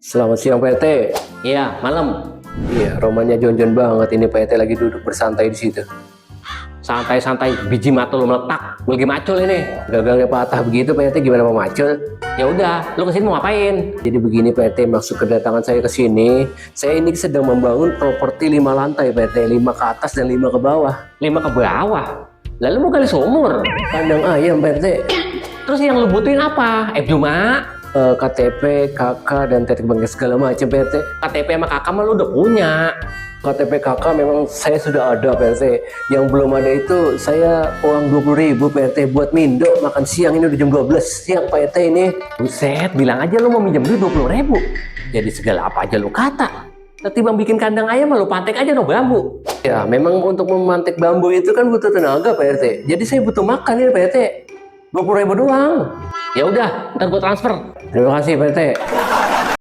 Selamat siang Pak RT. Iya, malam. Iya, romannya Jon banget ini Pak RT lagi duduk bersantai di situ. Santai-santai, biji mata lu meletak. Gue lagi macul ini. Gagangnya patah begitu Pak RT, gimana mau macul? Ya udah, lu kesini mau ngapain? Jadi begini Pak RT, maksud kedatangan saya ke sini, saya ini sedang membangun properti 5 lantai Pak RT, 5 ke atas dan 5 ke bawah. 5 ke bawah. Lalu mau gali sumur. Kandang ayam Pak RT. Terus yang lu butuhin apa? Cuma KTP, KK, dan tetek bengkel segala macam Pak RT. KTP sama kakak mah lu udah punya. KTP KK memang saya sudah ada Pak RT. Yang belum ada itu saya uang 20.000 Pak RT buat Mindo makan siang, ini udah jam 12 siang Pak RT ini. Buset, bilang aja lu mau minjem duit 20.000. Jadi segala apa aja lu kata. Ketimbang bikin kandang ayam lu pantek aja no bambu. Ya memang untuk memantik bambu itu kan butuh tenaga Pak RT. Jadi saya butuh makan ini Pak RT. 20.000 doang. Ya udah, ntar gua transfer. Terima kasih Pak RT.